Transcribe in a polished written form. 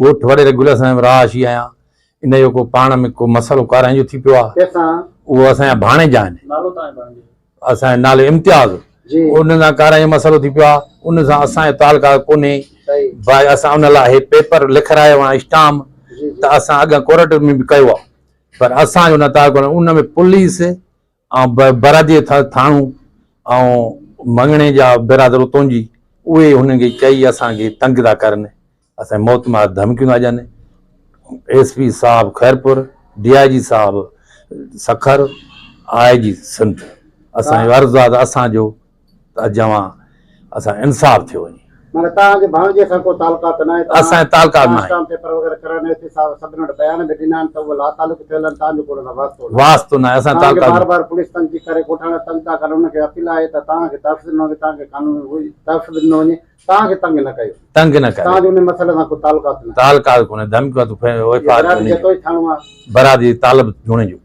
ڳوٺ وڏيري گل حسن ۾ رهائشي آهيان. ان جو ڪو پاڻ ۾ ڪو مسئلو ڪارائين جو ٿي پيو آهي. اهو اسان جا ڀاڻيجا آهن. اسان جو نالو امتياز. ان سان ڪارائين جو مسئلو ٿي پيو آهي. ان سان اسان جو تعلقات ڪونهي. ڀائي اسان ان لاء هي پيپر لکرايو آهي اسٽامپ ته اسان اڳ ڪورٽ ۾ به ڪيو آهي پر اسان جو نه تعلق ڪونهي. ان ۾ پوليس ۽ برادري ٿاڻو ۽ مڱڻي جا برادر اتون جي اهي هنن کي چئي اسان کي تنگ ٿا ڪرن اسان کي موت مار ڌمڪيون ٿا ڏين ايس پي صاحب خيرپور ڊي I جي صاحب سکر آء جي سنڌ اسان جو عرض آ ته اسان جو ته جوان اسان انصاف ٿيو وڃي. معنيٰ توهان جي ڀاڻجي سان ڪو تعلقات ناهي توهان اسان جو تعلقات ناهي. اسٽامپ پيپر وغيره ڪرائڻ ايس پي صاحب سڀني وٽ بيان به ڏنا آهن ته اهي لاتعلق ٿيل آهن توهان جو ڪو ان سان واسطو ناهي. واسطو ناهي اسان جو توهان کي تعلقات بار بار پوليس تنگ ٿي ڪري ڳوٺاڻا تنگ ٿا ڪن انهن کي اپيل آهي ته توهان کي تحفظ ڏنو وڃي توهان کي قانوني تحفظ ڏنو وڃي توهان کي تنگ نه ڪيو وڃي. تنگ نه ڪري. توهان جو ان مسئلي سان ڪو تعلقات ناهي. تعلقات ڪونهي ڌمڪيون ته ايف I R برادري جتوئي ٿاڻو آهي. برادري طالب جوڻيجو.